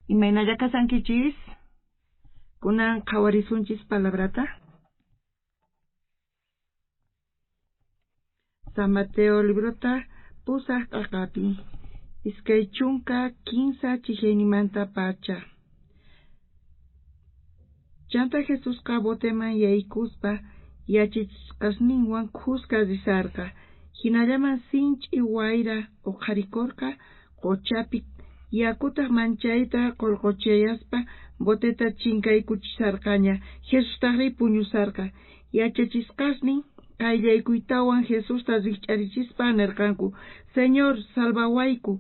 Imaynalla kasankichis? Kunan qhawarisunchis palabrata. San Mateo librota pusaq t'aqapi 23 chijinimanta pacha. Chanta Jesusqa boteman yaykuspa yachachisqasninwan khuska risarqa. Jinallaman sinch'i wayra uqharikorqa qochapi, yakutaj manchayta qolqochayaspa boteta chinkaykuchisharqaña. Jesustajrí puñusharqa. Yachachisqasnin qayllaykuytawan Jesusta rijch'arichispa nerqanku: Señor, salvawayku,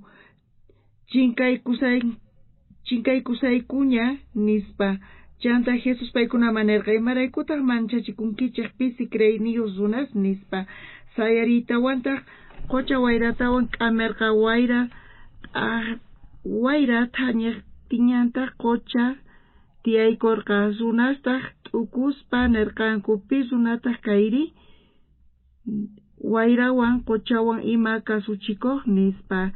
chinkaykusaykuña, nispa. Chanta Jesús paykunaman nerqa: Imaraykutaj manchachikunkichej pisi creeyniyoj runas, nispa. Sayariytawantaj qocha wayratawan k'amerqa. Wayra thañejtinñataj qocha tiyaykorqa. Runastaj t'ukuspa nerqanku: Pi runataj kayri, wayrawan qochawan ima kasuchikoj, nispa.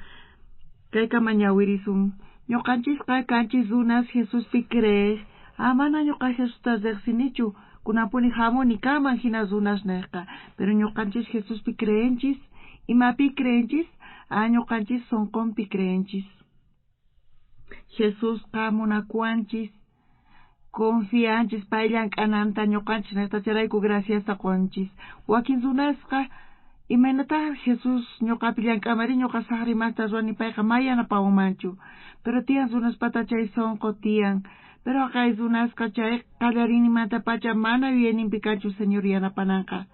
Kaykama ñawirisun. Ñuqanchisqa kanchis runas Jesuspi creej. Mana ñuqa Jesusta riqsinichu, kunanpuni hamuni kanman hina runas nejqa. Pero ñuqanchis Jesuspi creenchis. Imapi creenchis? Ñuqanchis sonqonpi creenchis. Jesusqa munakuwanchis, confianchis pay llank'ananta ñuqanchis nejta, chayrayku graciasta qonchis. Wakin runasqa imaynataq Jesús ñuqapi llank'amari, ñuqa saqra imasta ruwani, payqa may yanapawanmanchu. Pero tiyan runaspata chay sonqo tiyan. Pero kay runasqa chay qallariyninmantapacha mana yuyayninpi kanchu Señor yanapananqa.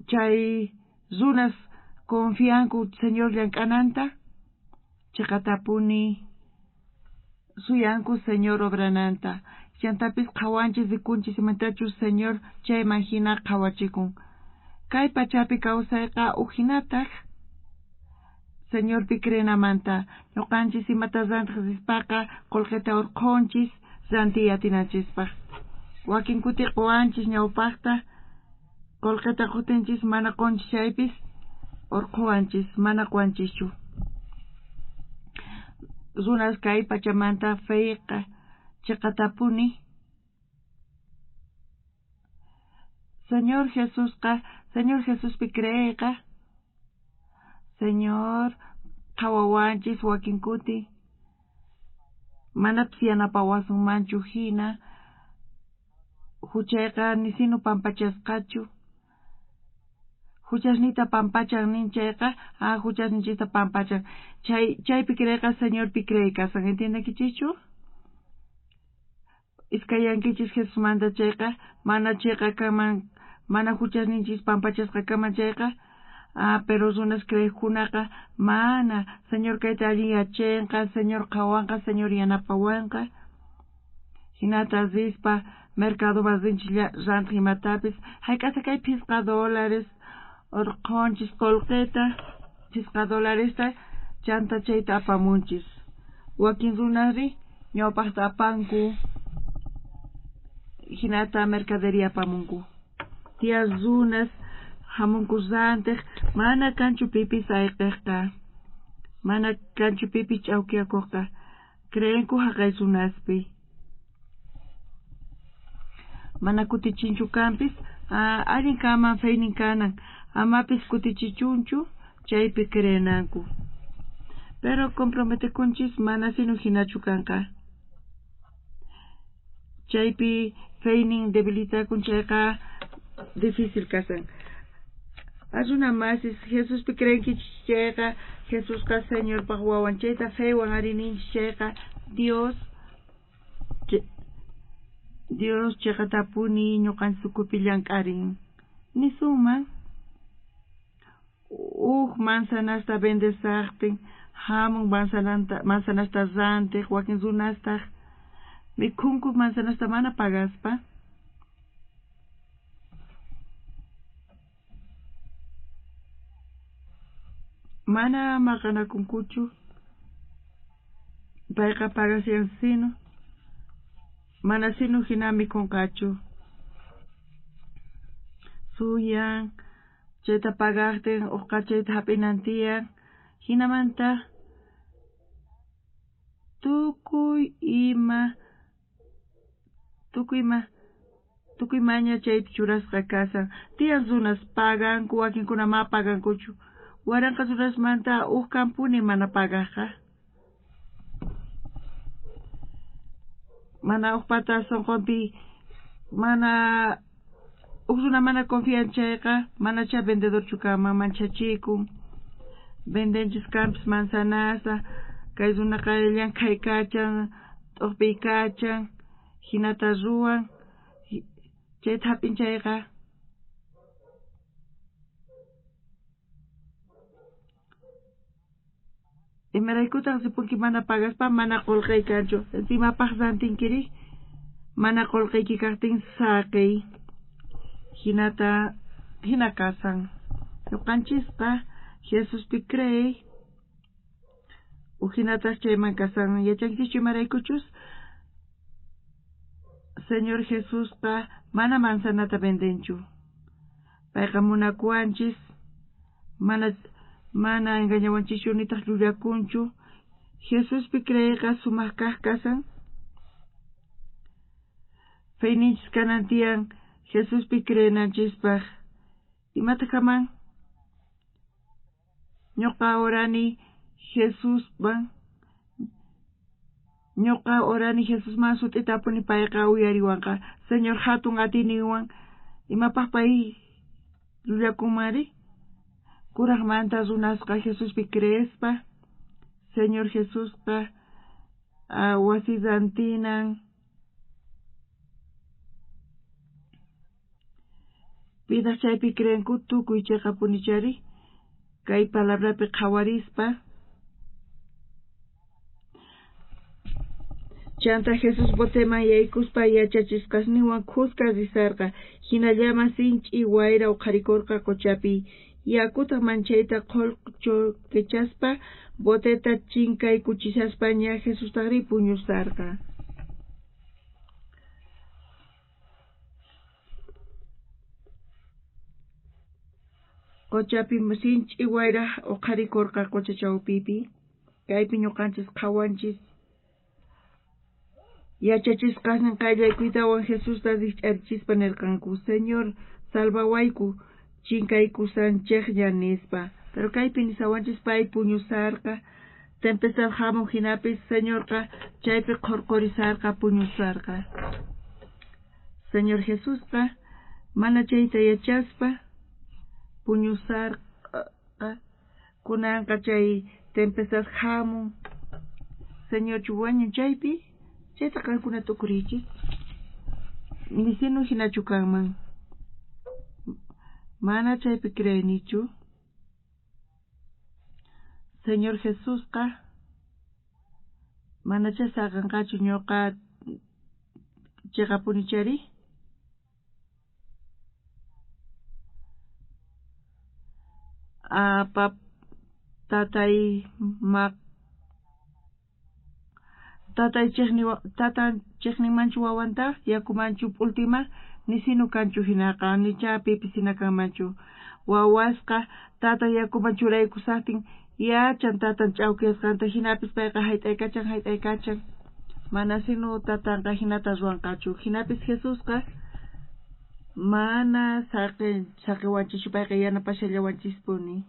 Chay runas confianku Señor llank'ananta, chiqatapuni suyanku Señor obrananta. Chantapis qhawanchis rikunchis imatachus Señor chayman hina qhawachikun. Kay pachapi kawsayqa ujinataj Señorpi creenamanta. Ñuqanchis imata rantij rispaqa qullqita urqhunchis rantiy atinanchispaj. Wakin kuti quwanchis ñawpaqta qullqita qutinchis, mana qunchis chaypis urqhuwanchis, mana quwanchischu. Runas kay pachamanta feyqa chiqatapuni Señor Jesusqa, Señor Jesuspi creeyqa, Señor qhawawanchis wakin kuti manapis yanapawasunmanchu hina, huchayqa nisinu pampachasqachu. Huchasniyta pampachan nin chayqa, huchasninchista pampachan. Chaypi creeyqa Señorpi creey kasan, ¿entiendenkichischu? Iskayankichis Jesusmanta chayqa, mana chayqa kanman, mana huchasninchis pampachasqa kanman chayqa, pero runas creejkunaqa mana, Señor kayta allin yachenqa, Señor qhawanqa, Señor yanapawanqa. Hinata rispa mercadoman rinchis rantij imatapis, hayk'ata kay $5 urqhunchis qullqita, $5 chanta chayta apamunchis. Wakin runasri ñawpaqta apanku, hinata mercadería apamunku. Tiyan runas hamunku rantij, mana kanchu pipis ayqejqa, mana kanchu pipis ch'awkiyakuqqa, creenku haqay runaspi. Mana kutichinchu kanpis, allin kanman feynin kanan, amapis kutichichunchu chaypi creenanku. Pero comprometekunchis mana sino hinachu kanqa. Chaypi feynin debilitakun chayqa difícil kasan. Runa masis Jesuspi creenkichis chayqa, Jesusqa Señorpaq wawan, chayta feywan ari ninchis chayqa, Dios chiqatapuni ñuqanchis ukhupi llank'arin. Nisunman uj manzanasta vendesaqtin, hamun manzanasta rantij, wakin runastaj mikhunku manzanasta mana pagaspa. Mana maqanakunkuchu, payqa pagasyan sino, mana sino hina mikhunqachu. Suyan chayta pagaqtin uqqa chayta hap'inan tiyan, hinamanta Tukuy ima tukuy maña chaypi churasqa kasan. Tiyan runas paganku, wakinkuna ma pagankuchu. Waranqa runasmanta uj kampuni mana pagajqa. Mana ujpata sonqonpi mana uj runa mana confian chayqa manacha vendedorchu kanman manchachikun. Vendenchis kanpis manzanasta, kay runaqa llank'aykachan, t'uqpiykachan, hinata ruwan. Chayta hap'in chayqa imaraykutaq ripunki mana pagaspa mana qullqay kanchu. Imapaq rantinkiri? Mana qullqayki kaqtin saqiy. Hinata hina kasan. Ñuqanchisqa Jesuspi creey. Uhinataq chayman kasan. Yachankichischu imaraykuchus Señor Jesusqa mana manzanata vendenchu. Payqa munakuwanchis, mana engañawanchischu nitaq llullakunchu. Jesuspi creeyqa sumaq kaq kasan. Feyninchis kanan tiyan Jesuspi creenanchispaq. Imataq kaman? Ñuqa orani Jesusman. Ñuqa orani Jesusman sut'itapuni payqa uyariwanqa. Señor hatun atiyninwan imapaq pay llullakunmanri? Kuraqmanta runasqa Jesuspi creespa Señor Jesusqa wasi rantinan. Pitaq chaypi creenku tukuy chiqapunichari kay palabrapi qhawarispa. Chanta Jesús boteman yaykuspa yachachisqasninwan khuska risarqa. Hinallaman sinch'i wayra uqharikurqa quchapi. Yakutaq manchayta qhulquchaspa boteta chinkaykuchishaspaña Jesustaqri puñusarqa. Quchapi sinch'i wayra uqharikurqa qucha chawpipi. Kaypi ñuqanchis qhawanchis. Yachachisqasnin qayllaykuytawan Jesusta rikch'arichispa nirqanku, Señor, salvawayku, chinkaykusanchikña nispa. Pero kaypi nisawanchis pay puñusarqa, tempestad hamun hinapis Señorqa chaypi qhurqurisarqa puñusarqa. Señor Jesusqa mana chayta yachaspa puñusarqa, kunanqa chay tempestad hamun. Señorchu wañun chaypi? Chayta qankuna tukuriychis. Nisinu hinachu kanman. Mana chaypi creenichu. Señor Jesusqa manacha saqanqachu ñuqa chiqapunichari. Pap tatay maq tatay tatan chiqninmanchu wawanta yakumanchu p'ultima nisinu kanchu hinaqa nicha pipis hina kanmanchu. Wawasqa tatan yakuman churaykusaqtin yachan tatan ch'awkiyasqanta hinapis payqa hayt'aykachan. Mana sinu tatanqa hinata ruwanqachu. Hinapis Jesusqa mana saqiwanchischu payqa yanapashallawanchispuni.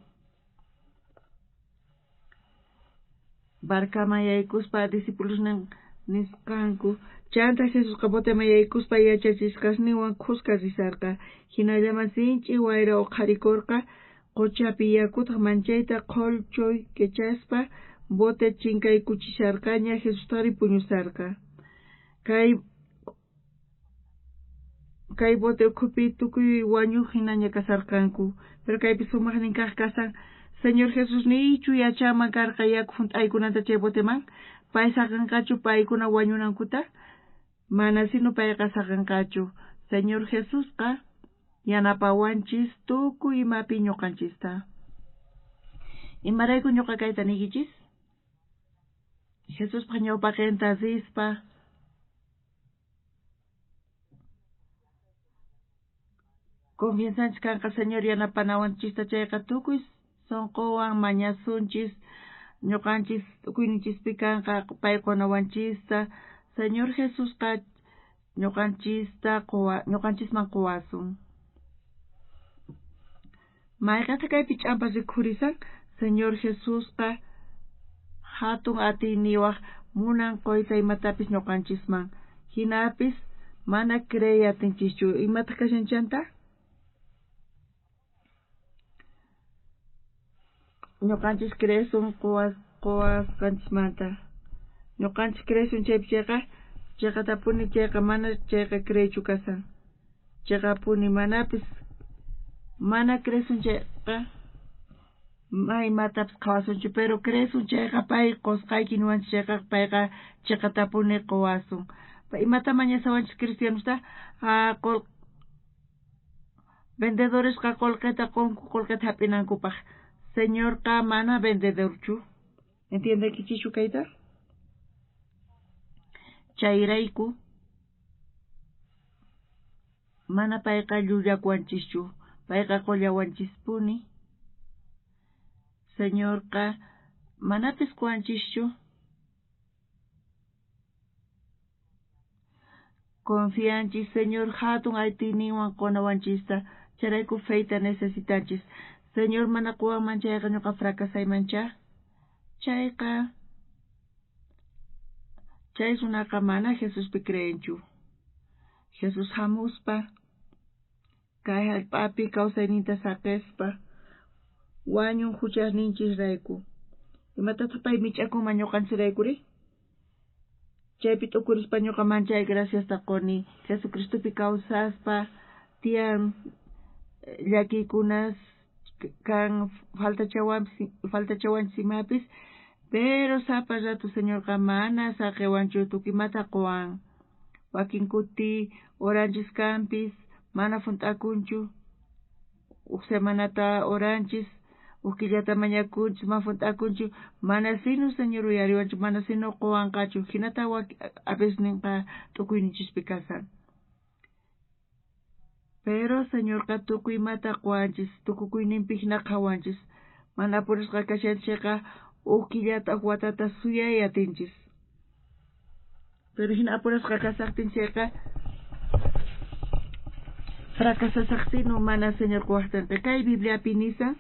Barcaman yaykuspa discipulosnin nisqanku. Chanta Jesusqa boteman yaykuspa yachachisqasninwan khuska risarqa. Hinallaman sinch'i wayra uqharikurqa quchapi yakutaq manchayta qhulchuykachaspa bote chinkaykuchisharqaña Jesustaqri puñusarqa. Kay bote ukhupi tukuy wañuq hinaña kasarqanku. Pero kaypi sumaqnin kaq kasan Señor Jesús nichu yachanman karqa yaku hunt'aykunanta chay boteman? Pay saqanqachu paykuna wañunankuta? Mana sinu payqa saqanqachu. Señor Jesusqa yanapawanchis tukuy imapi ñuqanchista. Imarayku ñuqa kayta niykichis? Jesuspaq ñawpaqinta rispa confianzanchis kanqa Señor yanapanawanchista chayqa tukuy sonqowan mañasunchis Ñuqanchis tukuyninchispi kanqa pay qunawanchista. Señor Jesusqa ñuqanchista ñuqanchisman quwasun. Mayqata kaypi ch'ampa rikhurisan Señor Jesusqa hatun atiyniwaq munan quyta imatapis ñuqanchisman. Hinapis mana creey atinchischu. Imataq kashan chanta? Ñuqanchis creesun quwasqanchismanta. Ñuqanchis creesun chaypi chayqa chiqatapuni chayqa mana chayqa creeychu kasan. Chiqapuni manapis mana creesun chayqa ma imatapis qhawasunchu, pero creesun chayqa pay qusqayki niwanchis chayqa payqa chiqatapuni quwasun. Imata mañasawanchis cristianosta? Vendedoresqa qullqita qunku qullqita hap'inankupaq. Señorqa mana vendedorchu. ¿Entiendenkichischu kayta? Chayrayku mana payqa llullakuwanchischu, payqa qullawanchispuni. Señorqa manapis quwanchischu. Confianchis Señor hatun atiyninwan qunawanchista, chayrayku feyta necesitanchis. Señor mana quwanman chayqa ñuqa fracasaymancha. Chayqa chay runaqa mana Jesuspi creenchu. Jesús hamuspa kay hallp'api kawsayninta saqispa wañun huchasninchisrayku. Imatataq pay mich'akunman ñuqanchikuraykuri? Chaypi t'ukurispa ñuqa manchay graciasta quni Jesucristopi kawsaspa tiyan llakiykunas kan faltachawanchis imapis, pero sapa rato Señorqa mana saqiwanchu tukuy imata quwan. Wakin kuti oranchis kanpis mana junt'akunchu, huk semanata oranchis, huk killata mañakunchis mana junt'akunchu, mana sino Señor uyariwanchu, mana sino quwanqachu. Hinata a veces ninqa tukuyninchispi kasan. Pero Señorqa tukuy imata quwanchis, tukukuyninpi hina qhawanchis. Mana apurisqa kashanchis chayqa huk killata huk watata suyay atinchis. Pero hina apurasqa kasaqtin chayqa fracasasaqtinu mana Señor quwaqtinqa. Kay Bibliapi nisan,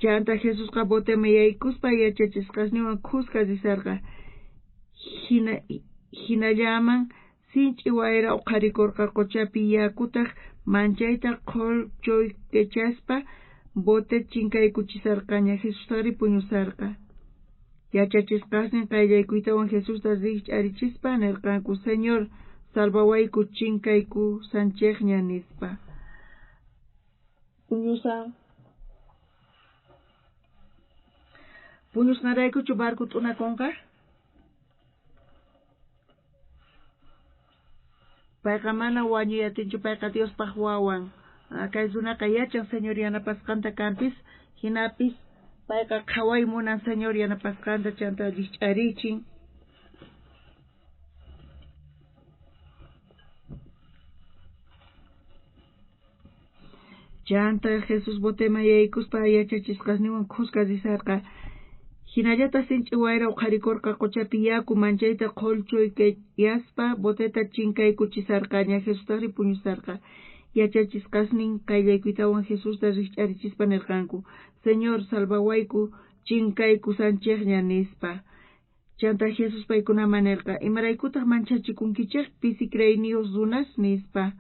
chanta Jesusqa boteman yaykuspa yachachisqasninwan khuska risarqa. Hinallaman sinch'i wayra uqharikurqa quchapi yakutaq manchayta qhulchuykachaspa bote chinkaykuchisarqaña. Jesustaqri puñusarqa. Yachachisqasnin qayllaykuytawan Jesusta rikch'arichispa nirqanku, Señor, salvawayku, chinkaykusanchikña, nispa. Puñusan. Puñusqanraykuchu barco t'unakunqa? Payqa mana wañuy atinchu, payqa Diospaq wawan. Kay runaqa yachan Señor yanapasqanta kanpis, hinapis payqa qhaway munan Señor yanapasqanta chanta rikch'arichin. Chanta Jesús boteman yaykuspa yachachisqasninwan khuska risarqa. Hinallataq sinch'i wayra uqharikurqa quchapi yaku manchayta qhulchuykayaspa boteta chinkaykuchisarqaña. Jesustaqri puñusarqa. Yachachisqasnin qayllaykuytawan Jesusta rikch'arichispa nirqanku, Señor, salvawayku, chinkaykusanchikña, nispa. Chanta Jesús paykunaman nirqa, imaraykutaq manchachikunkichik pisi creeyniyuq runas, nispa.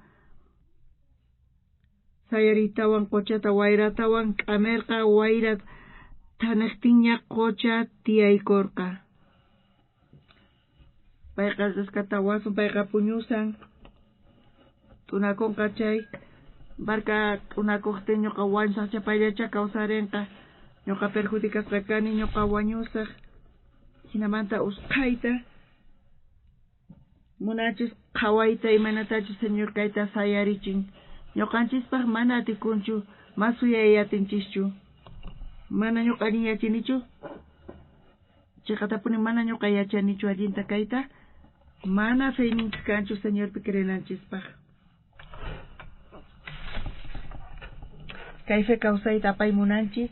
Sayariytawan quchata wayratawan k'amirqa, wayra thanaqtinña qucha tiyaykurqa. Payqa rescatawasun, payqa puñusan. T'unakunqa chay barca t'unakuqtin ñuqa wañusaqcha payllacha kawsarinqa. Ñuqa perjudicasqa kani, ñuqa wañusaq. Hinamanta usqhayta munanchis qhawayta imaynatachus Señor kayta sayarichin. Ñuqanchispaq mana atikunchu, ma suyay atinchischu. Mana ñuqa allin yachanichu. Chiqatapuni mana ñuqa yachanichu allinta kayta. Mana feyninchis kanchu Señorpi creenanchispaq. Kay fe kawsayta apay munanchis.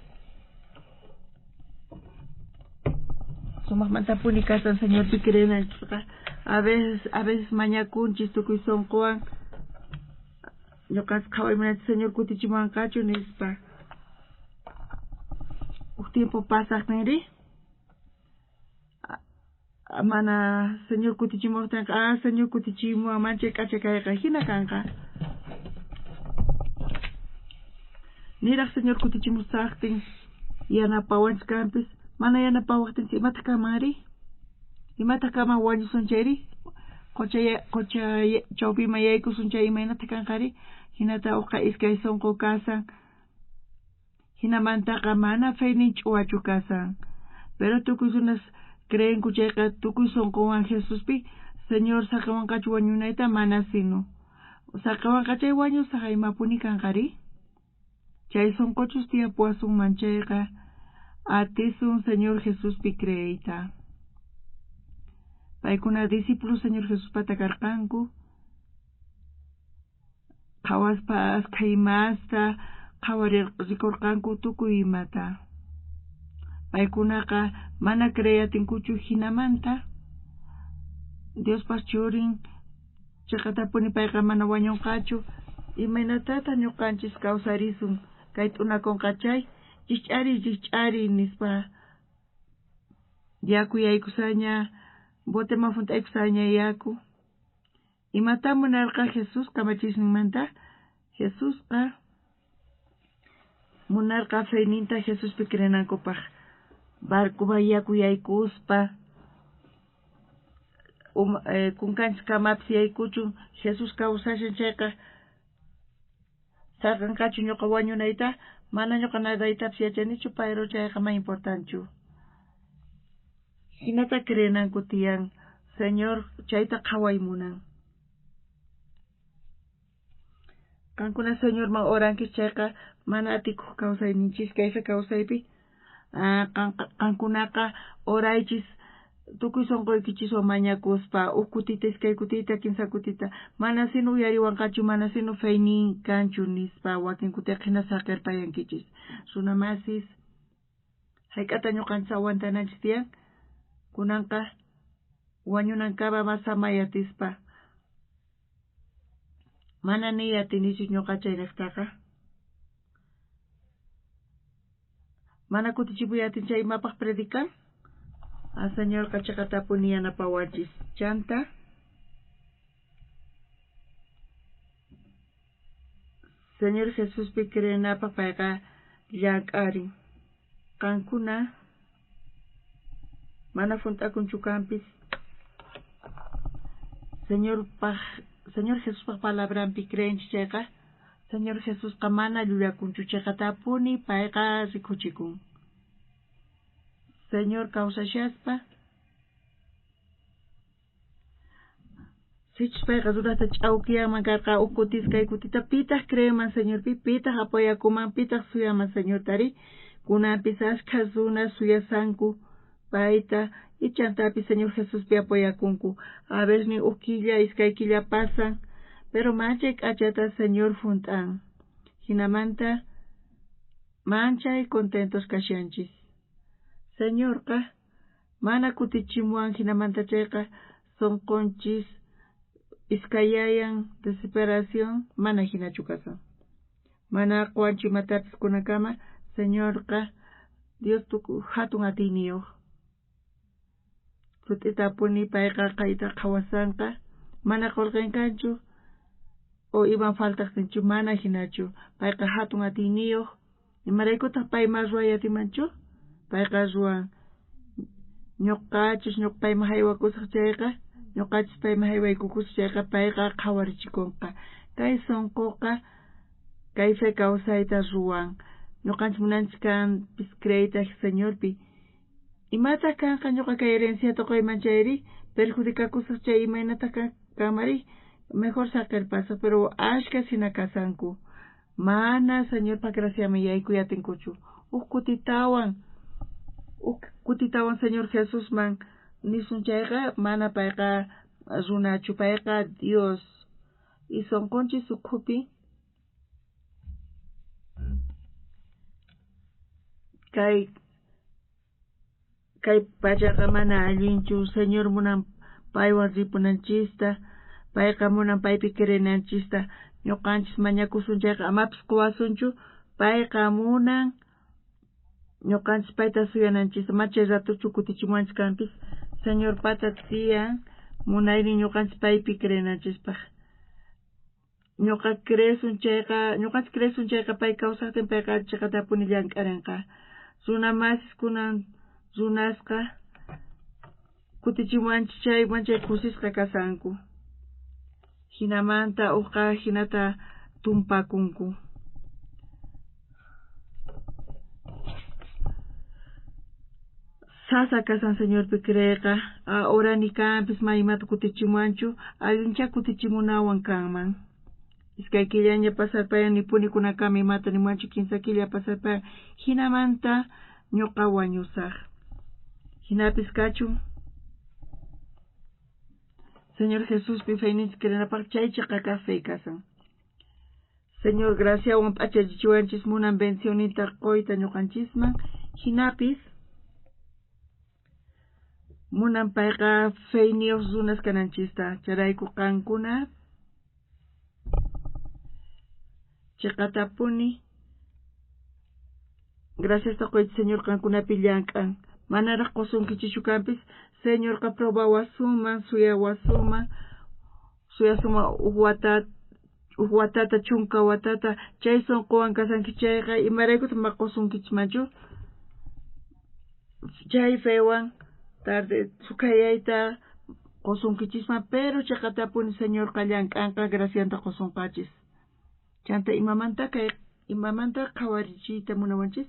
Sumaqmantapuni kasan Señorpi creenanchikqa. A veces mañakunchis tukuy sunquwan ñuqanchis qhawaymunanchis Señor kutichimuwanqachu nispa. Uj tiempo pasaqtinri mana Señor kutichimuwaqtinqa Señor kutichimuwan manchay k'acha kayqa hina kanqa. Niraq Señor kutichimusaqtin yanapawanchis kanpis mana yanapawaqtinchis imataq kanmanri? Imataq kanman wañusun chayri? Qocha chawpiman yaykusun chay imaynataq kanqari? Hinata uqqa iskay sunqu kasan. Hinamantaqa mana feynin ch'uwachu kasan. Pero tukuy runas creenku chayqa tukuy sunquwan Jesuspi Señor saqiwanqachu wañunayta mana sino. Saqiwanqa chay wañusaq imapuni kanqari? Chay sunquchus tiyapuwasunman chayqa atisun Señor Jesuspi creeyta. Paykuna discípulos Señor Jesuspata karqanku. Qhawaspa askha imasta qhawarikurqanku tukuy imata. Paykunaqa mana creeyatinkuchu hinamanta Diospaq churin chiqatapuni payqa mana wañunqachu. Imaynatataq ñuqanchis kawsarisun kay t'unakunqa chay rikch'ari rikch'ari nispa yaku yaykusaña boteman hunt'aykusaña yaku. Imata munarqa Jesús kamachisninmanta? Jesusqa munarqa feyninta Jesuspi creenankupaq. Barcoman yaku yaykuspa kunkanchis kamapis yaykuchun Jesús kawsashan chayqa saqanqachu ñuqa wañunayta mana ñuqa nadaytapis yachanichu pero chayqa may importanchu. Hinata creenanku tiyan Señor chayta qhaway munan. Qankuna Señorman oranchis chayqa mana atikuq kawsayninchis kayfa kawsaypi qankunaqa oraychis tukuy sunquykichiswan mañakuspa uj kutita iskay kutita kinsa kutita mana sino uyariwanqachu mana sino feynin kanchu nispa wakin kutiqa hina saqirpayankichis. Runamasis hayk'ata ñuqanchis aguantananchis tiyan kunanqa wañunankama masamay atispa mana niy atinichu ñuqa chaynejtaqa. Mana kutichipuy atin chay imapaq predican? Señorqa chiqatapuni yanapawanchis. Chanta Señor Jesuspi creenapaq payqa llank'arin. Qankuna mana hunt'akunchu kanpis Señor Jesuspaq palabranpi creenchis chayqa Señor Jesusqa mana llullakunchu chiqatapuni payqa rikuchikun. Señor kawsashaspa sichus payqa runata ch'awkiyanman karqa uj kutis kay kutita pitaq creenman Señorpi pitaq apoyakuman pitaq suyaman Señortari kunanpis askha runas suyasanku payta y chantapis Señor Jesuspi apoyakunku. A ver ni uj killa iskay killa pasan pero manchay k'achata Señor hunt'an. Hinamanta manchay contentos kashanchis. Señorqa mana kutichimuwan hinamanta chayqa sunqunchis iskayayan desesperación mana hinachu kasan. Mana quwanchu imatapis kunakama Señorqa Dios hatun atiyniyuq. Sut'itapuni payqa kayta qhawasanqa mana qullqin kanchu o iman faltaqtinchu mana hinachu payqa hatun atiyniyuq. Imaraykutaq pay ma ruway atimanchu? Payqa ruwan. Ñuqachus ñuqa payman haywakusaq chayqa ñuqachus payman haywaykukusaq chayqa payqa qhawarichikunqa. Kay sunquqa kay fe kawsayta ruwan. Ñuqanchis munanchis kanpis creeyta Señorpi. Imataq kanqa ñuqa kay herenciata quyman chayri perjudicakusaq chay imaynataq kanmari mejor saqirpasaq pero ashka hina kasanku. Mana Señorpa graciaman yaykuy atinkuchu. Uj kutitawan Señor Jesusman nisun chayqa mana payqa runachu payqa Dios. Y sunqunchis ukhupi kay Kay pachaqa mana allinchu, Señor munan paywan ripunanchista, payqa munan paypi creenanchista. Ñuqanchis mañakusun chayqa amapis quwasunchu, payqa munan ñuqanchis payta suyananchista, ma chay ratochu kutichimuwanchis kanpis. Señor pata tiyan munaynin ñuqanchis paypi creenanchispaq. Ñuqa creesun chayqa, ñuqanchis creesun chayqa pay kawsaqtin payqa chiqatapuni llank'arinqa. Runa masis kunan runasqa kutichimuwanchis chay manchay kusisqa kasanku. Hinamanta uqqa hinata tumpakunku. Sasa kasan Señorpi creeqa, orani kanpis ma imata kutichimuwanchu, allincha kutichimunawan kanman. Iskay killaña pasarpayan nipuni kunankama imata nimuwanchu, kinsa killa pasarpayan, hinamanta ñuqa wañusaq. Hinapis kachun Señor Jesuspi feyninchis creenapaq chay chiqa kaq fe kasan. Señor graciawan p'achachichiwanchis munan bendicionninta quyta ñuqanchisman, hinapis munan payqa feyniyuq runas kananchista. Chayrayku qankuna chiqatapuni graciasta quychis Señor qankunapi llank'an. Manaraq qusunkichischu kanpis, Señorqa probawasunman, suyawasunman, suyasunman uj watata, chunka watata, chay sunquwan kasanki chayqa imaraykutaq ma qusunkichismanchu? Chay fewan tarde sukhayayta qusunkichisman, pero chiqatapuni Señorqa llank'anqa, gracianta qusunqachis. Chanta imamanta kay imamanta qhawarichiyta munawanchis?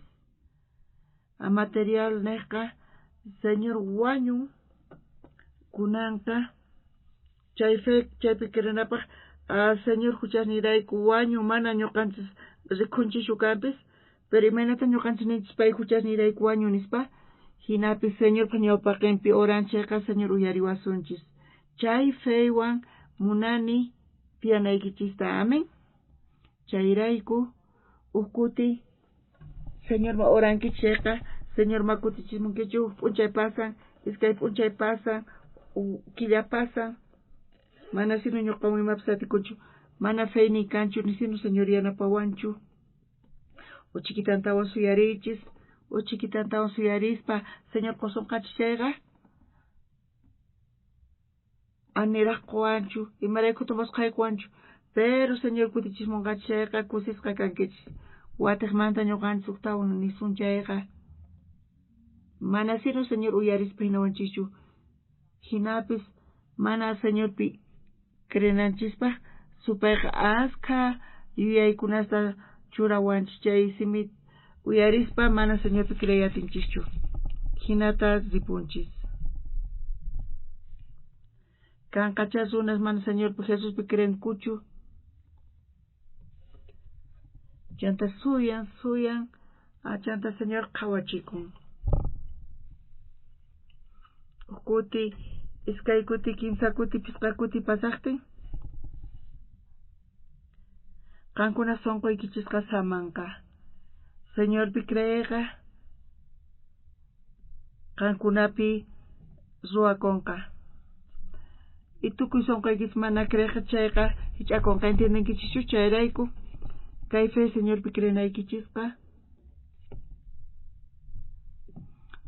A material niqqa Señor wañun kunanqa chay fe chaypi creenapaq Señor huchasnirayku wañun, mana ñuqanchis rikunchischu kanpis, pero imaynata ñuqanchis ninchis pay huchasnirayku wañun nispa, hinapis Señorpa ñawpaqinpi oranchayqa Señor uyariwasunchis. Chay fewan munani tiyanaykichista, amén. Chayrayku uj kuti Señorma orankichis chayqa Señorma kutichimunkichis, uj p'unchay pasan, iskay p'unchay pasan, killa pasan, mana sino ñuqawan imapis atikunchu, mana feyniy kanchu, ni sino Señor yanapawanchu. Uchikitantawan suyariychis, uchikitantawan suyarispa Señor qusunqachis chayqa aniraq quwanchu, imaraykutaq mosqhaykuwanchu, pero Señor kutichismunqachis chayqa kusisqa kankichis. Watiqmanta ñuqanchis uqtawan nisun chayqa mana sino Señor uyarispa hinawanchischu, hinapis mana Señorpi creenanchispaq supayqa askha yuyaykunasta churawanchis, chay simi uyarispa mana Señorpi creey atinchischu, hinata ripunchis. Kanqacha runas mana Señorpi Jesuspi creenkuchu, chanta suyan, suyan, chanta Señor qhawachikun. Uj kuti, iskay kuti, kimsa kuti, phisqa kuti pasaqtin qankuna sunquykichisqa samanqa. Señorpi creeyqa qankunapi ruwakunqa. Y tukuy sunquykichis mana creeqa chayqa hich'akunqa, entiendenkichischu? Chayrayku kay fe Señorpi creenaykichisqa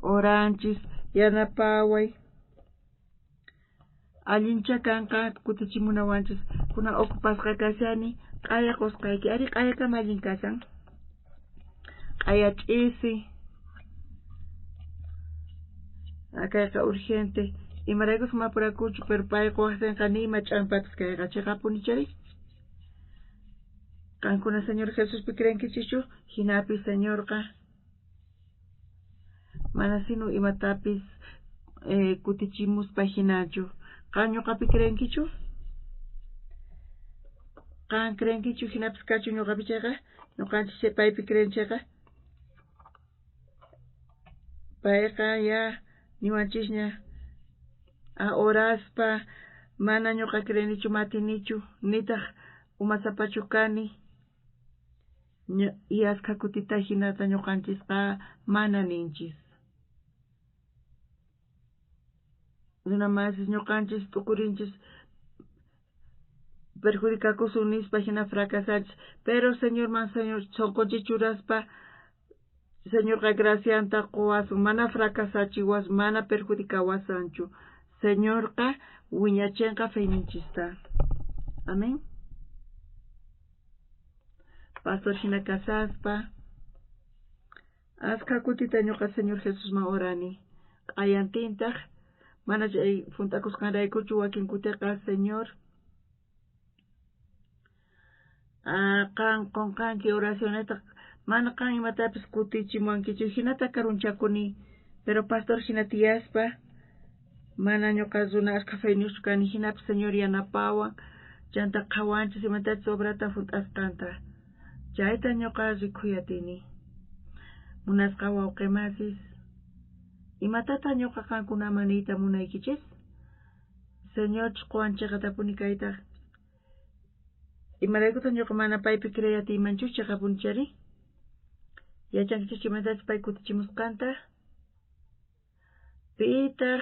oranchis, yanapaway. Allincha kanqa kutichimunawanchis. Kunan ocupasqa kashani, q'aya qusqayki, ari q'ayakama allin kashan. Q'aya ch'isi. Kayqa urgente. Imaraykus mapurakuchu, pero pay quwaqtinqa ni ima ch'ampapis kayqa chiqapuni chay. Qankuna Señor Jesuspi creenkichischu, hinapis Señorqa mana sino imatapis kutichimuspa hinachu. Qan ñuqapi creenkichu? Qan creenkichu hinapis kachu ñuqapi chayqa? Ñuqanchis paypi creen chayqa? Payqa ya niwanchisña oraspa mana ñuqa creenichu matinichu, nitaq umasapachu kani. Y askha kutita hinata ñuqanchisqa mana ninchis. Runamasis ñuqanchis t'ukurinchis perjudicakusun nispa hina fracasanchis, pero Señorman Señor sunqunchis churaspa Señorqa gracianta quwasun, mana fracasachiwas, mana perjudicawasanchu. Señorqa wiñachinqa feyninchista. Amén. Pastor hina kasaspa askha kutita ñuqa Señor Jesusman orani. Q'ayantintaq mana chay junt'akusqanraykuchu wakin kutiqa Señor qan qunqanki oracioneta, mana qan imatapis kutichimuwankichu, hinata karunchakuni, pero pastor hina tiyaspa mana ñuqa runa askha feyniyuqchu kani, hinapis Señor yanapawan, chanta qhawanchis imatachus obrata junt'asqanta. Chayta ñuqa rikuyatini. Munasqa wawqimasis, imatata ñuqa qankunaman niyta munaykichis? Señor quwan chiqatapuni kayta. Imaraykutaq ñuqa mana paypi creey atiymanchu chiqapuni chari? Yachankichis imatachus pay kutichimusqanta? Pitaq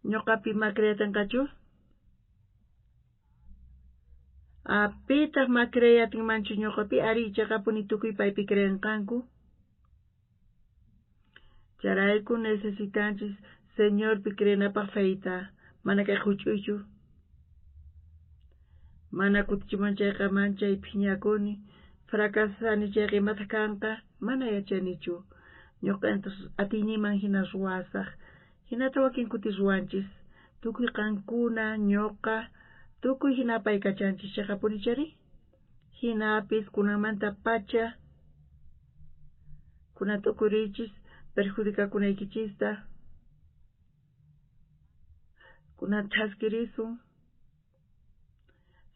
ñuqapi ma creey atinqachu? Pitaq ma creey atinmanchu ñuqapi? Ari, chiqapuni tukuy paypi creenqanku. Chayrayku necesitanchis Señorpi creenapaq feyta, mana kay huch'uychu. Mana kutichimuwan chayqa manchay phiñakuni, fracasani chayqa imataq kanqa, mana yachanichu. Ñuqa entonces atiyniyman hina ruwasaq. Hinata wakin kuti ruwanchis. Tukuy qankuna, ñuqa, tukuy hina apaykachanchis chiqapuni chari. Hinapis kunanmanta pacha kunan t'ukuriychis perjudicakunaykichista. Kunan thaskirisun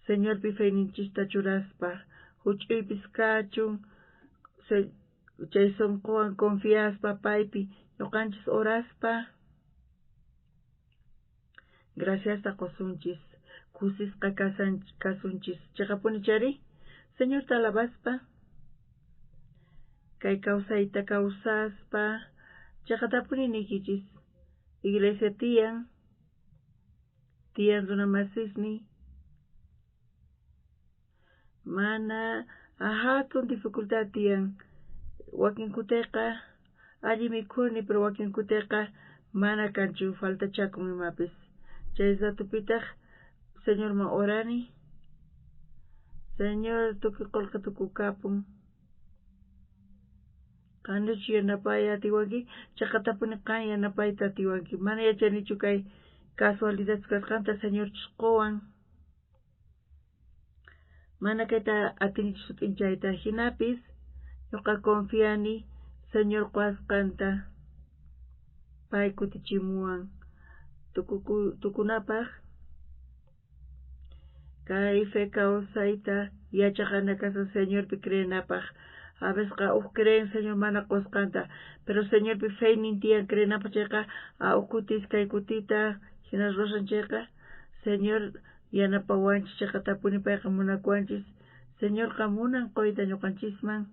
Señorpi feyninchista churaspa, huch'uypis kachun, chay sunquwan confiaspa paypi ñuqanchis oraspa graciasta qusunchis, kusisqa kasunchis. Chiqapuni chari, Señorta alabaspa, kay kawsayta kawsaspa, chiqatapuni niykichis, iglesia tiyan, tiyan runamasisniy, mana hatun dificultad tiyan. Wakin kutiqa alli mikhuni, pero wakin kutiqa mana kanchu, faltachakun imapis. Chay ratupitaq Señorman orani, Señor tukuy qullqi tukukapun. Qanllachu yanapay atiwanki, chiqatapuni qan yanapayta atiwanki. Mana yachanichu kay casualidad kasqanta Señorchus quwan. Mana kayta atinichu sut'inchayta, hinapis ñuqa confiani Señor quwasqanta, pay kutichimuwan. Tukunapaq kay fe kawsayta yachaqana kasan Señorpi creenapaq. A veces uj creen Señor mana qusqanta, pero Señorpi feynin tiyan creenapaq chayqa, uj kuti iskay kutita hina ruwasan chayqa, Señor yanapawanchis chiqatapuni payqa munakuwanchis. Señorqa munan quyta ñuqanchisman,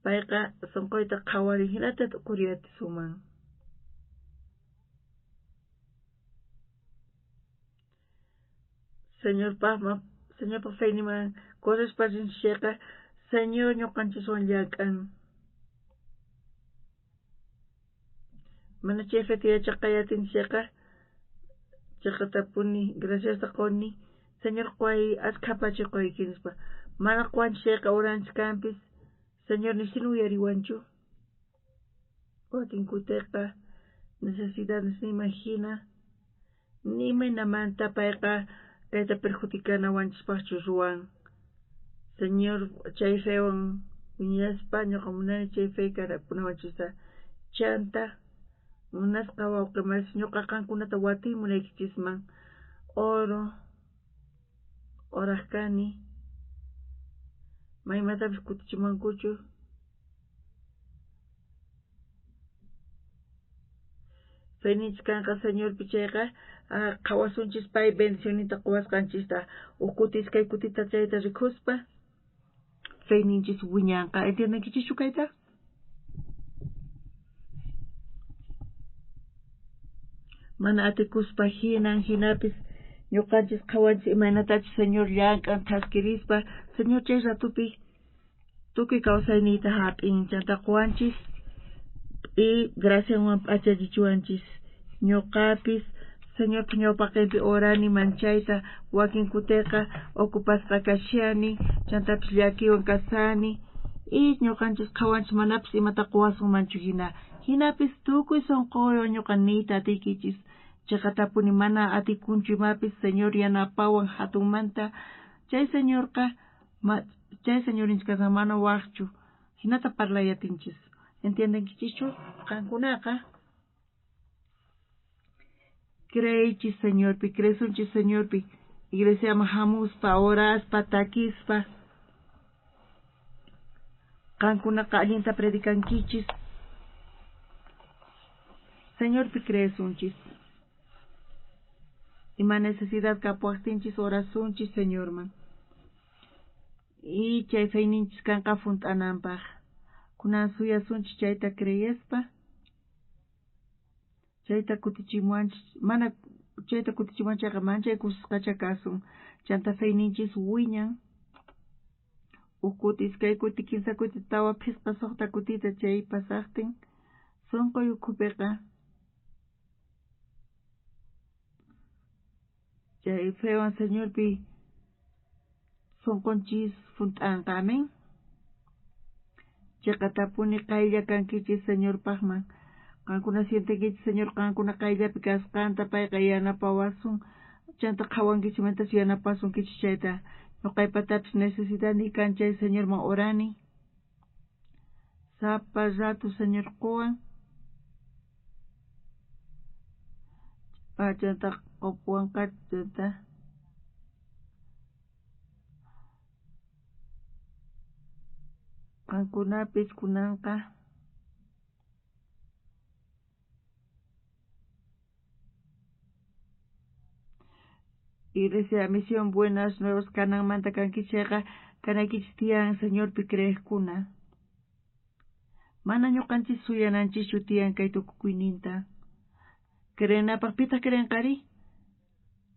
payqa sunquyta qhawarin hinata t'ukuriyatisuman. Señorpaq feyninman correspa rinchis chayqa, Señor ñuqanchiswan llank'an. Mana chay feta yachaqay atinchis chayqa, chiqatapuni graciasta quni, Señor quway askha pachi quyki nispa. Mana quwanchis chayqa oranchis kanpis, Señor nisina uyariwanchu. Wakin kutiqa necesidadesninman hina, ni imaynamanta payqa kayta perjudicanawanchispaqchu ruwan. Señor chay fewan wiñaspa ñuqa munani chay fe karapunawanchista. Chanta munasqa wawqimasis ñuqa qankunata watiy munaykichisman oro oraq kani, maymatapis kutichimuwankuchu. Feyninchis kanqa Señorpi chayqa, qhawasunchis pay bendicionninta quwasqanchista. Uj kuti iskay kutita chayta rikuspa feyninchis wiñanqa. ¿Entiendenkichischu kayta? Mana atikuspa hinan hinapis ñuqanchis qhawanchis imaynatachus Señor llank'an thaskirispa Señor chay ratupi tukuy kawsayniyta hap'in chanta quwanchis y gracianwan p'achachichiwanchis. Ñuqapis Señorpa ñawpaqinpi orani manchayta wakin kutiqa ocupasqa kashani chantapis llakiwan kasani y ñuqanchis qhawanchis manapis imata quwasunmanchu hina. Hinapis tukuy sunquywan ñuqa niyta atiykichis chiqatapuni mana atikunchu imapis Señor yanapawan hatunmanta chay Señorqa chay Señorinchis kasqan mana waqchu hinata parlay atinchis. ¿Entiendenkichischu? Qankunaqa creeychis Señorpi, creesunchis Señorpi, iglesiaman hamuspa, oraspa, takispa. Qankunaqa allinta predicankichis. Señorpi creesunchis. Ima necesidad kapuwaqtinchis orasunchis Señorman. Y chay feyninchis kanqa hunt'ananpaq. Kunan suyasunchis chayta creespa. Chayta kutichimuwanchis, mana chayta kutichimuwanchis chayqa manchay kusisqacha kasun. Chanta feyninchis wiñan. Huk kuti, iskay kuti, kinsa kuti, tawa, phisqa, suqta kutita chay pasaqtin sunquy ukhupiqa chay fewan Señorpi sunqunchis hunt'anqa. Amén. Chiqatapuni qaylla kankichis Señorpaqman. Qankuna sientenkichis Señor qankuna qayllapi kasqanta, payqa yanapawasun. Chanta qhawankichismantachu yanapasunkichis chayta. Ñuqaypatapis necesidadniy kan chay Señorman orani. Sapa rato Señor quwan. Chanta qupuwanqa chanta qankunapis kunanqa Iglesia Misión Buenas Nuevas kananmanta kankichis chayqa kanaykichis tiyan Señorpi creeqkuna. Mana ñuqanchis suyananchischu tiyan kay tukukuyninta. Creenapaq pitaq creenqari?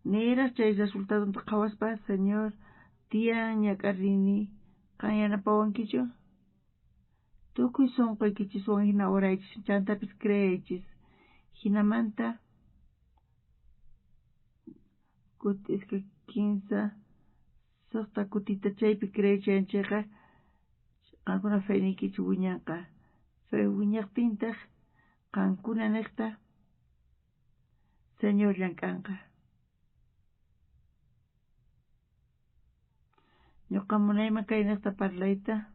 Niraq chay resultadonta qhawaspa Señor tiyan ñak'arini qan yanapawankichu? Tukuy sunquykichiswan hina oraychis chantapis creeychis. Hinamanta kuti iskay kinsa suqta kutita chaypi creechayan chayqa qankuna feyniykichis wiñanqa. Fe wiñaqtintaq qankuna niqta Señor llank'anqa. Ñuqa munayman kay niqta parlayta.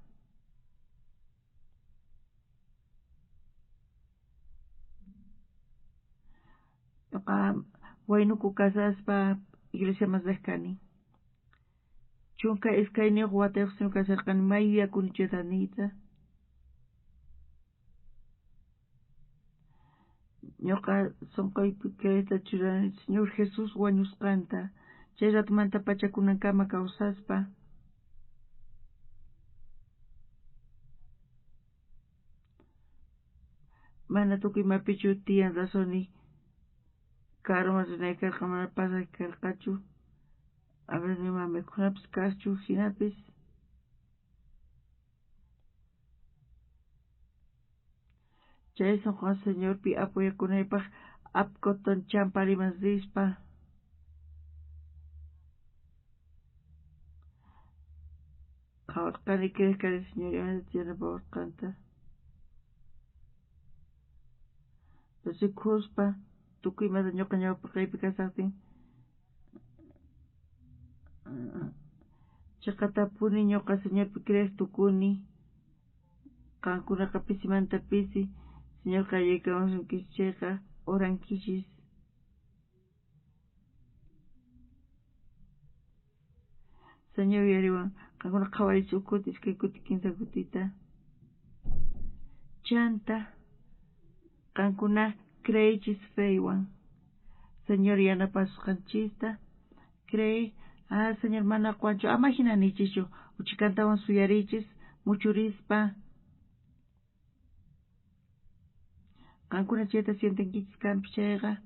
Ñuqa waynuku kasaspa iglesiaman riq kani. 12 watayuq kasharqani may yuyakuni chayta niyta. Ñuqa sunquypi creeyta churani Señor Jesús wañusqanta chay ratumanta pacha kunankama kawsaspa. Mana tukuy imapichu tiyan razonni karuman rinay karqa mana pasay karqachu. A veces ima mikhunapis kaqchu hinapis chay sunquwan Señorpi apoyakunaypaq Apcoton Champariman rispa qhawarqani creeq kani Señor imaynata yanapawasqanta. Rikuspa tukuy imata ñuqa ñawpaqaypi kasaqtin chiqatapuni ñuqa Señorpi creeq tukuni. Qankunaqa pisimanta pisi Señor qayllaykamasunkichis chayqa orankichis. Señor yuyariwan qankuna qhawariychis huk kuti, iskay kuti, kinsa kutita. Chanta qankuna creeychis feywan Señor yanapasusqanchista. Creey, Señor mana quwanchu, ama hina niychischu, uchikantawan suyariychis muchurispa. Qankuna chayta sientenkichis kanpi chayqa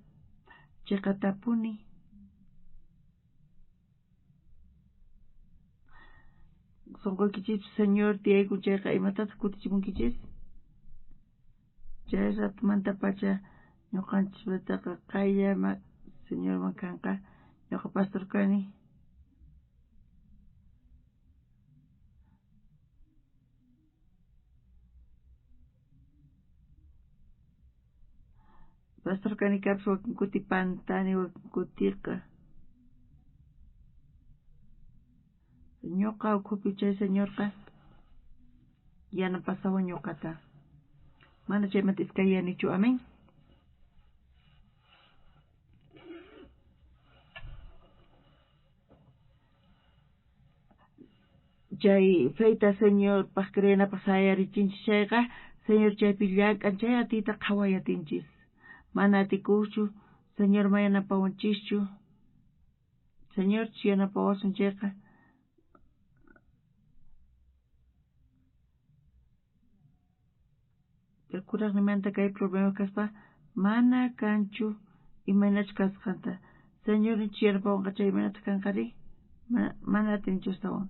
Cheqatapuni. Sonqoykichispi Señor tiyaykun chayqa imatataq kutichimunkichis? Chay ratumantapacha ñuqanchispataqa qaylla Señorman kanqa. Ñuqa pastor kani. Pastor kani kapis wakin kuti pantani wakin kutiqa. Ñuqa ukhupi chay Señorqa yanapasawan ñuqata. Mana chaymanta iskayanichu, amén. Chay feyta Señorpaq creenapaq sayarichinchis chayqa, Señor chaypi llank'an chay atiyta qhaway atinchis. Mana atikuqchu, Señor ma yanapawanchischu. Señorchus yanapawasun chayqa, kuraqnimanta kay problema kaspa mana kanchu imaynachus kasqanta. Señorninchis yanapawanqa chay imaynataq kanqari? Mana atinchu astawan.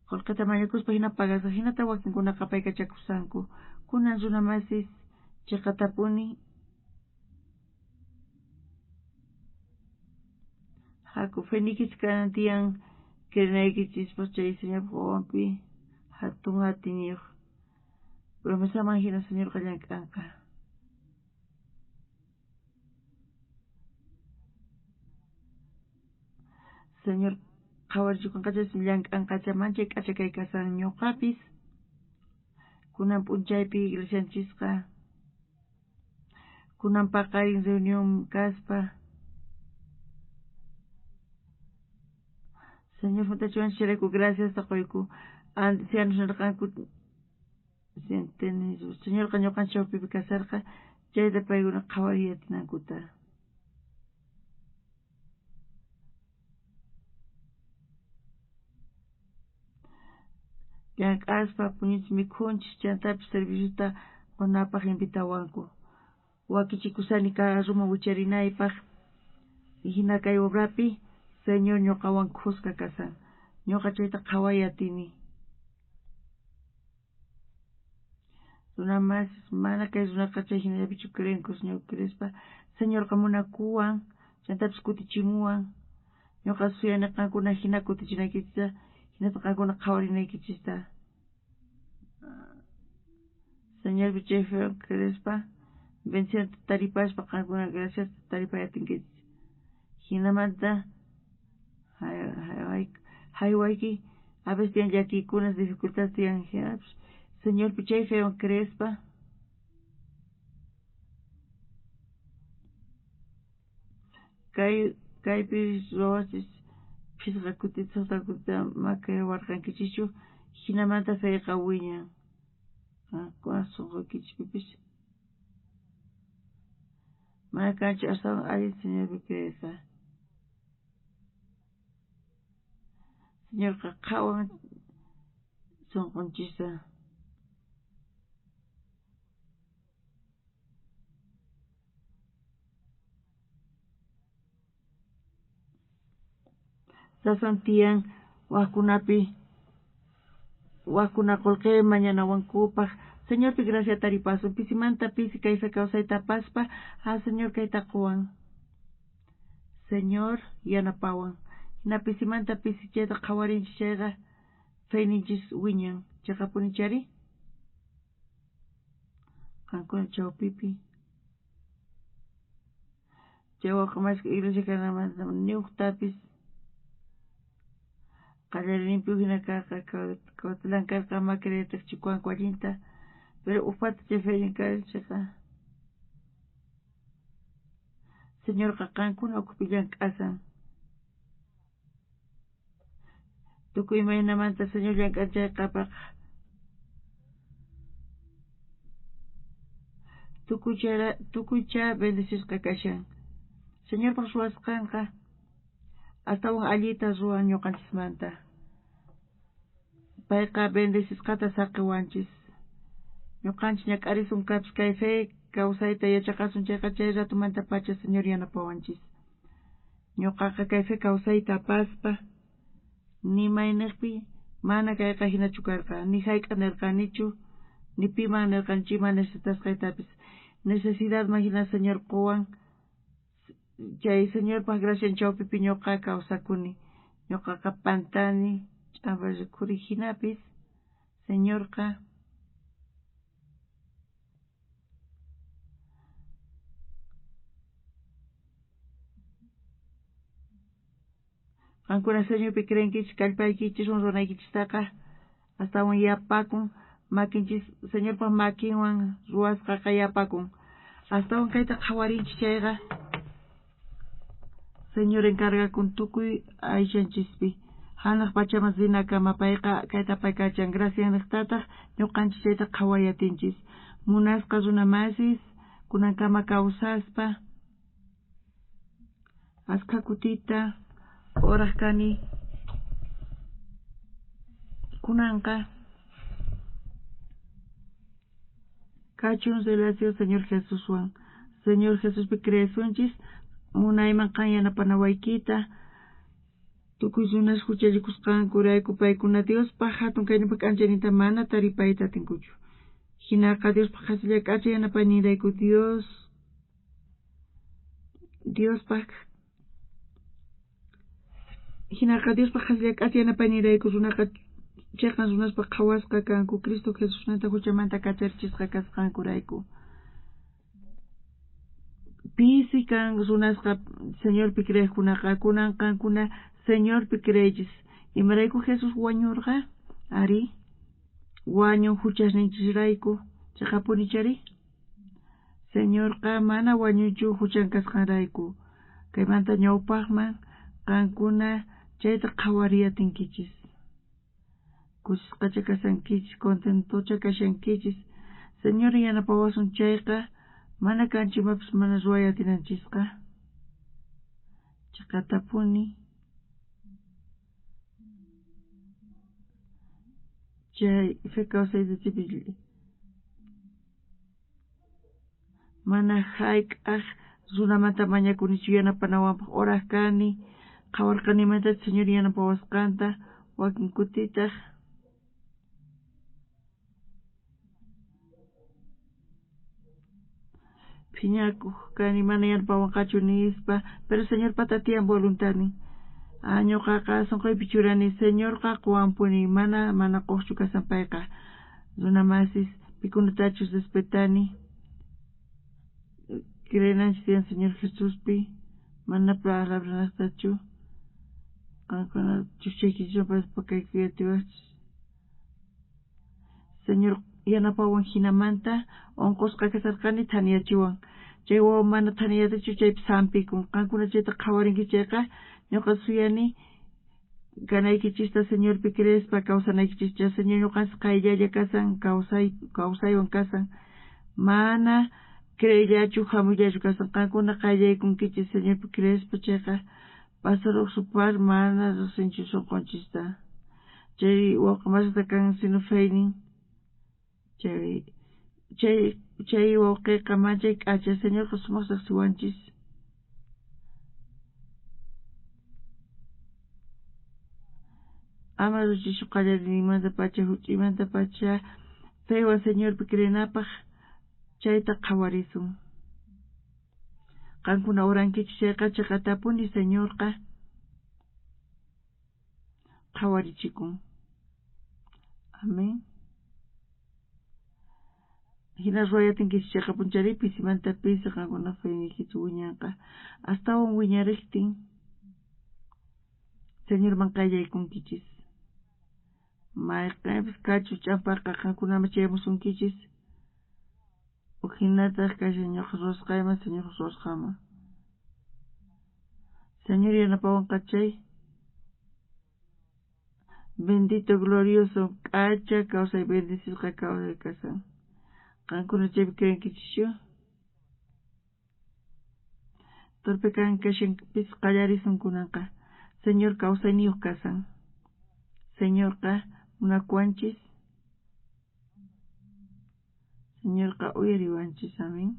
Qolqeta mañakuspa hina pagasaq, hinata wakinkunaqa paykachakusanku. Kunan runa masis cheqatapuni haku feniykichis kanan tiyan creenaykichispaq chay Señorpa wawanpi hatun atiyniyuq promesaman hina Señorqa llank'anqa. Señor qhawarichikunqa chay llank'anqacha manchay k'acha kay kasan ñuqapis. Kunan p'unchaypi iglesianchisqa kunan paqarin reunión kaspa Señor juntachiwanchis chayrayku graciasta qoyku. Ancianos nirqanku Señorqa ñuqanchis chawpipi kasarqa chayta paykuna qhawariy atinankuta. Llank'aspa puñunchis mikhunchis chantapis serviciota qunapaq invitawanku. Wakichikusani carruman wicharinaypaq hina kay obrapi Señor ñuqawan khuska kasan. Ñuqa chayta qhaway atini. Runa masis mana kay runaqa chay hinallapichu creenku Señor creespa. Señorqa munakuwan chantapis kutichimuwan. Ñuqa suyani qankuna hina kutichinaykichista hinata qankuna qhawarinaykichista. Señorpi chay fe creespa bendicionta taripaspa qankuna graciasta taripay atinkichis. Hinamanta haywayki a veces tiyan llakiykunas dificultades tiyan hinapis Señorpi chay fewan creespa kaypi ruwachis phisqa kuti suqta kutita makaywarqankichischu hinamanta feyqa wiñan. Qankuna sunquykichispipis mana kanchu astawan allin Señorpi creeyqa. Señorqa qhawan sunqunchista. Sasan tiyan wajkunapi wajkuna qolqe mañanawankupaq Señorpi gracia taripasun pisimanta pisi kay fe kawsayta apaspa ah Señor kayta quwan. Señor yanapawan. Hina pisimanta pisi chayta qhawarinchis chayqa feyninchis wiñan. Chaqapuni chari? Qankuna chawpipi. Chay waqamasqa iglesia kanamanta niuqtapis qallariyninpi hina karqa kawtilan karqa ama creetaqchikuwanku allinta pero ujpata chay feyin chayqa Señorqa qankuna ukhupi llank'asan. Tukuy imaynamanta Señor llank'an chayqapaq tukuycha bendecisqa kashan. Señorpaq ruwasqanqa astawan allita ruwan ñuqanchismanta. Payqa bendecisqata saqiwanchis. Ñuqanchis ñak'arisun kapis kay fe kawsayta yachaqasun chayqa chay ratumantapacha Señor yanapawanchis. Ñuqaqa kay fe kawsayta apaspa ni mayniqpi mana kayqa hinachu karqa, ni hayk'a nirqanichu, ni piman nirqanichu ima necesitasqaytapis. Necesidadman hina Señor quwan, chay Señorpaq gracian chawpipi ñuqa kawsakuni. Ñuqaqa pantani, ch'ampa rikhuri hinapis Señorqa qankuna Señorpi creenkichis, kallpaykichis, runaykichistaqa astawan yapakun, makinchis Señorpaq makinwan ruwasqaqa yapakun. Astawan kayta qhawarinchis chayqa Señor encargakun tukuy aychanchispi. Hanaq pachaman rinakama payqa kayta paykachan gracias niqtataq ñuqanchis chayta qhawayatinchis. Munasqa runamasis kunankama kawsaspa askha kutita oraq kani kunanqa kachun relación Señor Jesuswan. Señor Jesuspi creesunchis munayman qan yanapanawaykita tukuy runas huchallikusqankurayku paykuna Diospaq hatun kayninpaq k'anchayninta mana taripayta atinkuchu. Hinaqa Diospaq qhasilla k'acha yanapayninrayku Diospaq hinaqa Diospaq qhasilla k'acha yanapayninrayku runaqa chiqan runaspaq qhawasqa kanku Cristo Jesusninta huchamanta kacharichisqa kasqankurayku. Pisi kan runasqa Señorpi creeqkunaqa kunan qankuna Señorpi creeychis. Imarayku Jesús wañurqa? Ari, wañun huchasninchisrayku. Chiqapuni chari? Señorqa mana wañunchu huchan kasqanrayku. Kaymanta ñawpaqman qankuna chayta qhawariyatinkichis. Kusisqacha kashankichis, contentocha kashankichis. Señor yanapawasun chayqa mana kanchimapis mana ruway atinanchisqa. Chiqatapuni chay fe kawsayta mana hayk'aq runamanta mañakunichu yanapanawanpaq oraq kani, qhawarqanimanta Señor yanapawasqanta, wakin kutitaq phiñakuq kani mana yanapawanqachu nispa, pero Señorpata tiyan voluntadnin. Ñuqaqa sunquypi churani Señorqa quwanpuni mana mana quqchu kasan payqa. Runamasis pikunatachus respetani. Creenanchis tiyan Señor Jesuspi, mana palabranaqtachu. Qankuna chukchaykichikpas pakaykuyatiwaqchis. Señor yanapawan hinamanta unqusqa kasarqani thaniyachiwan. Chay wawa mana thaniyatichu chaypi sampikun. Qankuna chayta qhawarinki chayqa ñuqa suyani kanaykichista Señorpi creespa kawsanaykichista. Señor ñuqanchis qayllalla kasan, kawsaywan kasan. Mana creellachu hamullachu kasan. Qankuna qayllaykunkichis Señorpi creespa chayqa pasaruq supar mana riqsinchu sunqunchista. Chay wawqimasita kan sino feynin. Chay wawqiqa manchay k'acha Señorqa sumaq riqsiwanchis. Ama ruchishu qallariyninmantapacha huch'uymantapacha feywan Señorpi creenapaq chayta qhawarisun. Qankuna orankichis chayqa chiqatapuni Señorqa qhawarichikun. Amén. Hina ruwayatinkichis chayqa punchari pisimanta pisi qankuna feyniykichis wiñanqa. Astawan wiñariqtin Señorman qayaykunkichis. Mayqanpis kachu ch'ampaqa qankunaman chayamusunkichis. Uhinataq kashan ñuqa ruwasqayman Señor ruwasqanman. Señor yanapawanqa chay bendito glorioso k'acha kawsay bendecisqa kawsay kasan. Qankuna chaypi creenkichischu? Torpe kan kashanpis qallarisun kunanqa. Señor kawsayniyuq kasan. Señorqa munakuwanchis. Señorqa uyariwanchis, amén.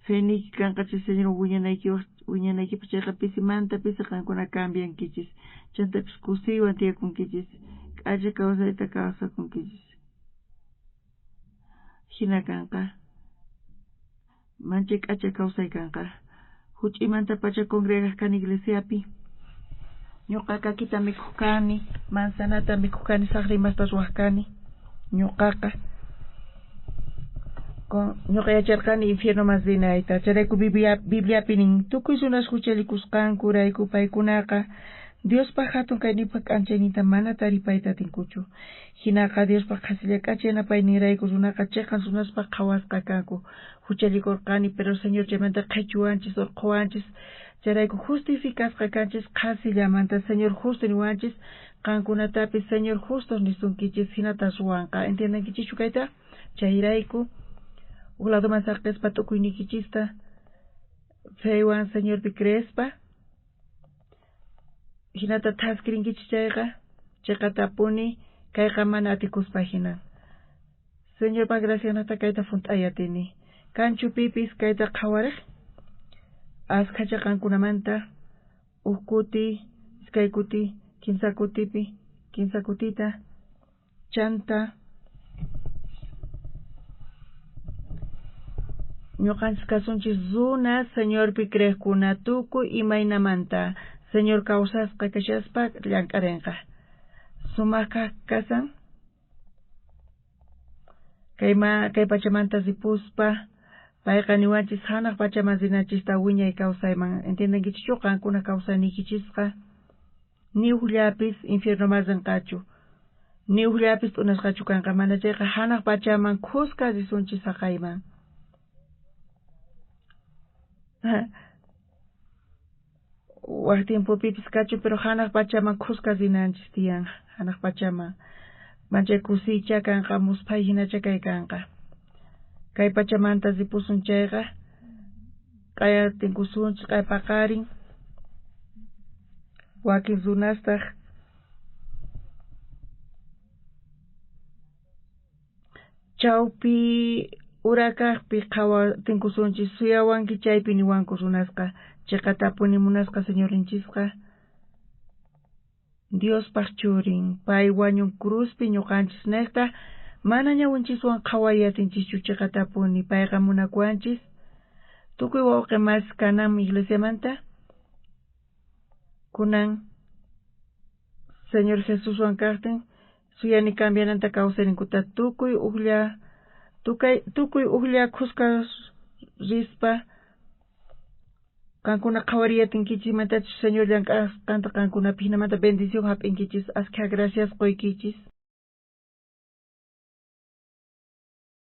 Feniyki kanqa chay Señor wiñanaykipaj chayqa pisimanta pisi qankuna cambiankichis. Chantapis kusiywan tiyakunkichis, k'acha kawsayta kawsakunkichis. Jina kanqa. Manchay k'acha kawsay kanqa. Huch'uymantapacha congregaj kani iglesiapi. Ñuqa kakita mikhuj kani, manzanata mikhuj kani, saqra imasta ruwaj kani. Ñuqaqa ñuqa yacharqani infiernoman rinayta. Chayrayku Bibliapi nin, tukuy runas huchallikusqankurayku paykunaqa Diospaj hatun kayninpaj k'anchayninta mana taripayta atinkuchu. Hinaqa Diospaj qhasilla k'acha yanapayninrayku runaqa chiqan runaspaj qhawasqa kanku. Huchallikurqani, pero Señor chaymanta qhichuwanchis, urqhuwanchis. Chayrayku justificasqa kanchis qhasillamanta. Señor justo niwanchis, qankunatapis Señor justo nisunkichis, hinata ruwanqa. ¿Entiendenkichischu kayta? Chayrayku uj ladoman saqispa t'ukuyniykichista feywan Señorpi creespa hinata thaskirinkichis chayqa chiqatapuni kayqa mana atikuspa hinan. Señorpa gracianata kayta junt'ay atini. Kanchu pipis kayta qhawarej? Askhacha qankunamanta uj kuti, iskay kuti, kinsa kutipi, kinsa kutita, chanta ñuqanchis kasunchis runas Señorpi creejkuna tukuy imaynamanta Señor kawsasqa kashaspa llank'arenqa. Sumaq kaj kasan kay pachamanta ripuspa payqa niwanchis hanaq pachaman rinanchista wiñay kawsayman. ¿Entiendenkichischu qankuna kawsayniykichisqa ni ujllapis infiernoman rinqachu, ni ujllapis t'unasqachu kanqa, mana chayqa hanaq pachaman khuska risunchis haqayman. Waj tiempopipis kachu, pero hanaq pachaman khuska rinanchis tiyan, hanaq pachaman. Manchay kusiycha kanqa, musphay hinacha kay kanqa. Kay pachamanta ripusun chayqa, q'aya tinkusunchis, q'aya paqarin. Wakin runastaj chawpi urakajpi qhawa tinkusunchis, suyawanki chaypi niwanku runasqa. Chiqatapuni munasqa Señorninchisqa Diospaj churin, pay wañun cruzpi ñuqanchis nejta mana ñawinchiswan qhaway atinchischu chiqatapuni, payqa munakuwanchis. Tukuy wawqi masi kanan iglesiamanta kunan Señor Jesuswan kajtin suyani cambiananta kawsayninkuta tukuy ujlla khuska rispa qankuna qhawariyatinkichis imatachus Señor llank'asqanta qankunapi hinamanta bendición hap'inkichis. Askha gracias qoykichis.